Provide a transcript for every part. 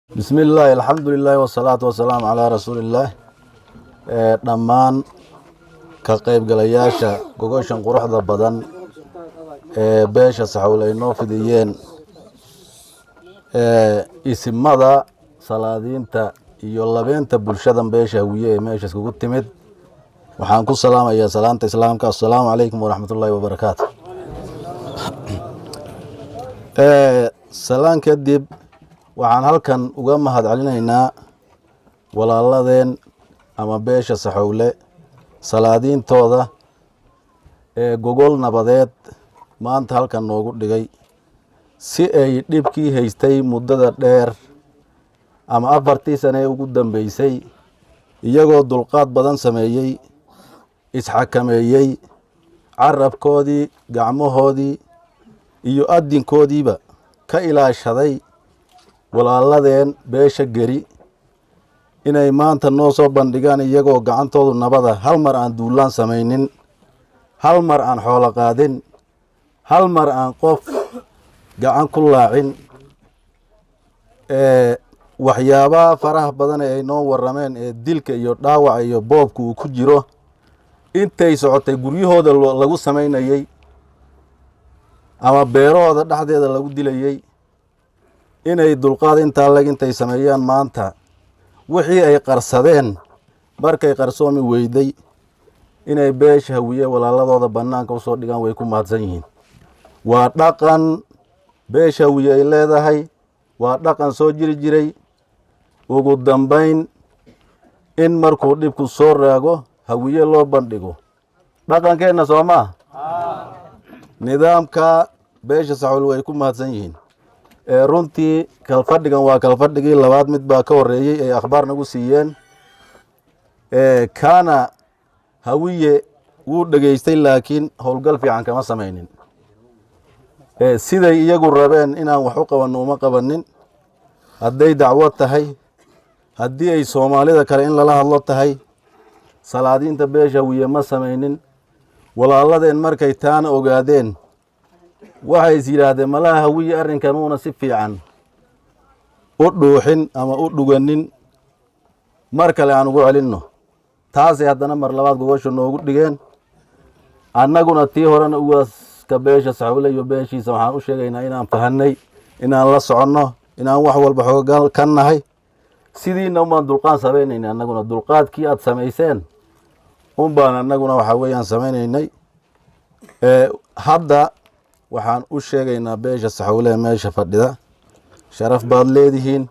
Bismi illaahi, alxamdu lilaahi, wasalaatu wasalaamu calaa rasuuliillaah. Dhammaan ka qaybgalayaasha gogoshan quruxda badan ee beesha Saxuul ay noo fidiyeen, isimada, salaadiinta iyo labeenta bulshadan beesha Hawiye ee meesha iskugu timid, waxaan ku salaamayaa salaanta Islaamka: assalaamu calaykum waraxmatullaahi wabarakaatu. Salaan kadib, waxaan halkan uga mahad celinaynaa walaaladeen ama beesha Saxowle salaadiintooda ee gogol nabadeed maanta halkan noogu dhigay, si ay dhibkii haystay muddada dheer ama 4-tii sane ee ugu dambeysay, iyagoo dulqaad badan sameeyey, isxakameeyey, carabkoodii, gacmahoodii iyo adinkoodiiba ka ilaashaday walaaladeen beesha Geri, inay maanta noo soo bandhigaan iyagoo gacantoodu nabada, hal mar aan duulaan samaynin, hal mar aan xoolo qaadin, hal mar aan qof gacan ku laacin. Waxyaabaha faraha badan ee ay noo warrameen ee dilka iyo dhaawaca iyo boobka uu ku jiro, intay socotay guryahooda lagu samaynayey ama beerahooda dhexdeeda lagu dilayey, inay dulqaad intaa leg intay sameeyaan, maanta wixii ay qarsadeen markay qarsoomi weyday, inay beesha Hawiye walaaladooda bannaanka usoo dhigaan, way ku mahadsan yihiin. Waa dhaqan beesha Hawiye ay leedahay, waa dhaqan soo jiri jiray. Ugu dambayn, in markuu dhibku soo raago Hawiye loo bandhigo, dhaqankeenna soo maa? Nidaamka beesha Saxuul way ku mahadsan yihiin. Runtii kalfadhigan waa kalfadhigii labaad, mid baa ka horreeyey ay akhbaar nagu siiyeen. Kaana Hawiye wuu dhegaystay, laakiin howlgal fiican kama samaynin. Siday iyagu rabeen inaan wax u qabanno uma qabanin. Hadday dacwo tahay, haddii ay Soomaalida kale in lala hadlo tahay, salaadiinta beesha Hawiye ma samaynin. Walaaladeen markay taana ogaadeen, waxay is yidhaahdeen, malaha Hawiye arrinkan uuna si fiican u dhuuxin ama u dhuganin, mar kale aan ugu celinno. Taasay haddana mar labaad gogosha noogu dhigeen. Annaguna tii horena ugaaska beesha Saxuule iyo beeshiisa waxaan u sheegaynaa inaan fahanay, inaan la soconno, inaan wax walba xoogaal ka nahay. Sidiina unbaan dulqaad samaynaynay annaguna, dulqaadkii aad samayseen un baan annaguna waxaa weeyaan samaynaynay. Hadda waxaan u sheegaynaa beesha Saxuule meesha fadhida: sharaf baad leedihiin,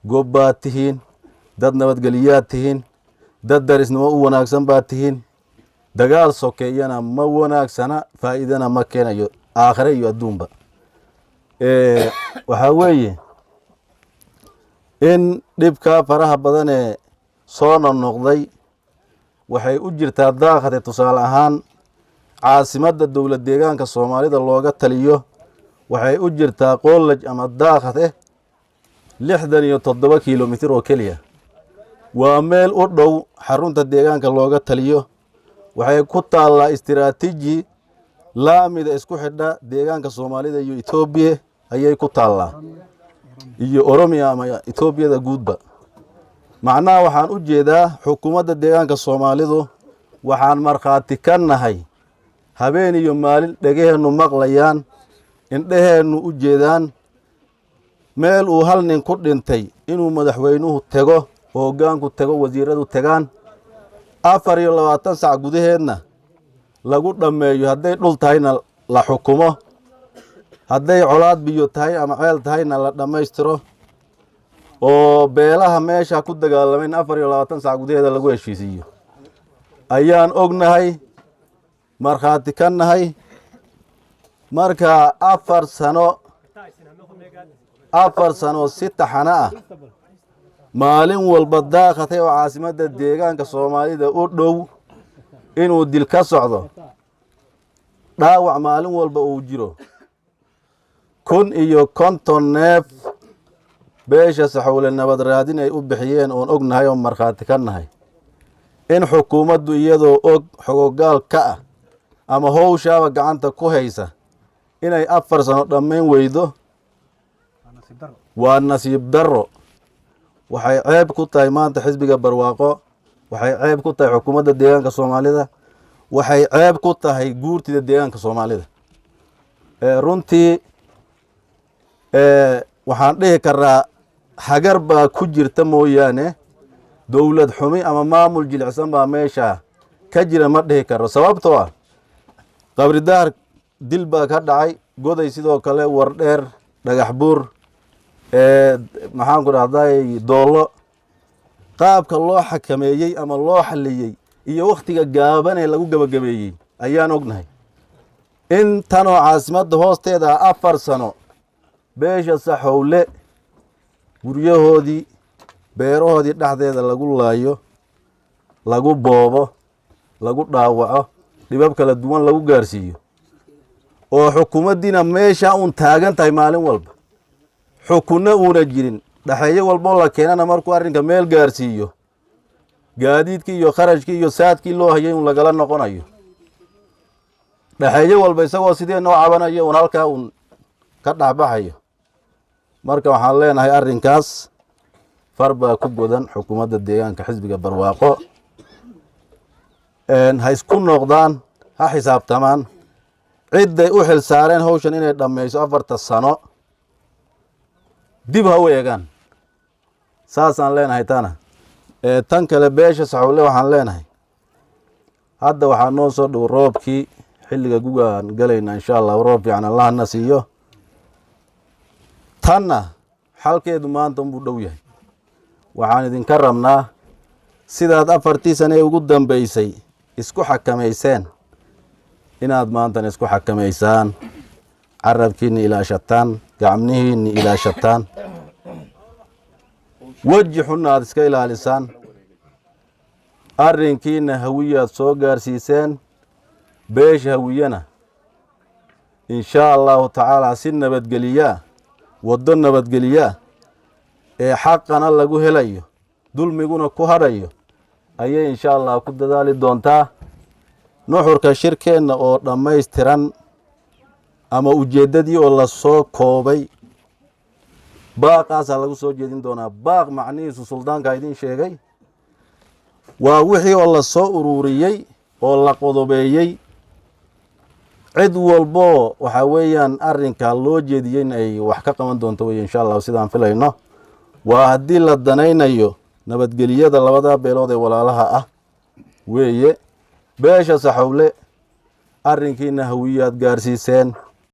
gob baad tihiin, dad nabadgeliyaad tihiin, dad darisnimo u wanaagsan baad tihiin. Dagaal sokeeyana ma wanaagsana, faa'iidana ma keenayo aakhare iyo adduunba. Waxaa weeye in dhibka faraha badanee soo noqnoqday waxay u jirtaa Daaqate. Tusaale ahaan, caasimadda dowlad deegaanka Soomaalida looga taliyo waxay u jirtaa Qoolaj ama Daaqate 67 kilomitir oo keliya. Waa meel u dhow xarunta deegaanka looga taliyo. Waxay ku taallaa istiraatiiji laamida isku xidha deegaanka Soomaalida iyo Etoobiya ayay ku taallaa, iyo Oromiya ama Etoobiyada guudba. Macnaha waxaan u jeedaa, xukuumadda deegaanka Soomaalidu waxaan markhaati ka nahay, habeen iyo maalin dhegaheennu maqlayaan, indhaheennu u jeedaan, meel uu hal nin ku dhintay inuu madaxweynuhu tego, oo hoggaanku tego, wasiiradu tegaan, 24 sac gudaheedna lagu dhammeeyo. Hadday dhul tahayna la xukumo, hadday colaad biyo tahay ama ceel tahayna la dhammaystiro, oo beelaha meesha ku dagaalamayn 24 sac gudaheeda lagu heshiisiiyo ayaan ognahay, markhaati ka nahay. Marka 4 sano, 4 sano si taxano ah, maalin walba Daaqatay oo caasimadda deegaanka Soomaalida u dhow inuu dil ka socdo, dhaawac maalin walba uu jiro, 1050 neef beesha Saxuule nabad raadin ay u bixiyeen oon ognahay oo markhaati ka nahay, in xukuumaddu iyadoo og, xogogaal ka ah ama howshaaba gacanta ku haysa, inay 4 sano dhammayn weydo, waa nasiib darro. Waxay ceeb ku tahay maanta xisbiga Barwaaqo, waxay ceeb ku tahay xukuumadda deegaanka Soomaalida, waxay ceeb ku tahay guurtida deegaanka Soomaalida. Runtii waxaan dhihi karaa hagar baa ku jirta mooyaane, dowlad xumi ama maamul jilicsan baa meesha ka jira ma dhihi karo. Sababtoo ah Qabridaar dil baa ka dhacay, Goday sidoo kale, Wardheer, Dhagax Buur, maxaan ku dhahday, Doollo. Qaabka loo xakameeyey ama loo xaliyey iyo wakhtiga gaabanee lagu gebagabeeyey ayaan ognahay. In tanoo caasimadda hoosteeda 4 sano beesha Saxowle guryahoodii, beerahoodii dhexdeeda lagu laayo, lagu boobo, lagu dhaawaco, dhibab kala duwan lagu gaarsiiyo, oo xukuumaddiina meesha uun taagan tahay maalin walba, xukunno uuna jirin, dhexeeyo walboo la keenana markuu arrinka meel gaarsiiyo gaadiidkii iyo kharashkii iyo saadkii loo hayay uun lagala noqonayo, dhexeeyo walba isagoo sidee noo cabanayo uun halkaa uun ka dhexbaxayo. Marka waxaan leenahay arrinkaas far baa ku godan xukuumadda deegaanka xisbiga Barwaaqo. Ha isku noqdaan, ha xisaabtamaan cidday u xil saareen hawshan inay dhammayso 4ta sano, dib ha u eegaan, saasaan leenahay. Tana tan kale, beesha Saxowle waxaan leenahay hadda waxaa noo soo dhow roobkii, xilliga gugaan galayna, insha Allah roob fiican Allahna siiyo. Tanna xalkeedu maanta unbuu dhow yahay. Waxaan idinka rabnaa sidaad 4tii sane ee ugu dambeysay isku xakamayseen inaad maantana isku xakamaysaan, carabkiina ilaashataan, gacmihiina ilaashataan, weji xunna aad iska ilaalisaan. Arrinkiina Hawiyaad soo gaarsiiseen, beesha Hawiyana inshaa Allahu tacaala si nabadgeliyaa, waddo nabadgeliyaa ee xaqana lagu helayo, dulmiguna ku hadhayo ayay insha Allah ku dadaali doontaa. Nuxurka shirkeenna oo dhammaystiran ama ujeeddadii oo lasoo koobay baaqaasaa lagu soo jeedin doonaa. Baaq macnihiisu suldaankaa idiin sheegay, waa wixii oo lasoo ururiyey oo la qodobeeyey. Cid walboo waxaa weeyaan arrinkaa loo jeediyey in ay wax ka qaban doonto wey insha Allahu, sidaan filayno. Waa haddii la danaynayo nabadgeliyada labada beelood ee walaalaha ah weeye. Beesha Saxowle, arrinkiina Hawiyaad gaarsiiseen.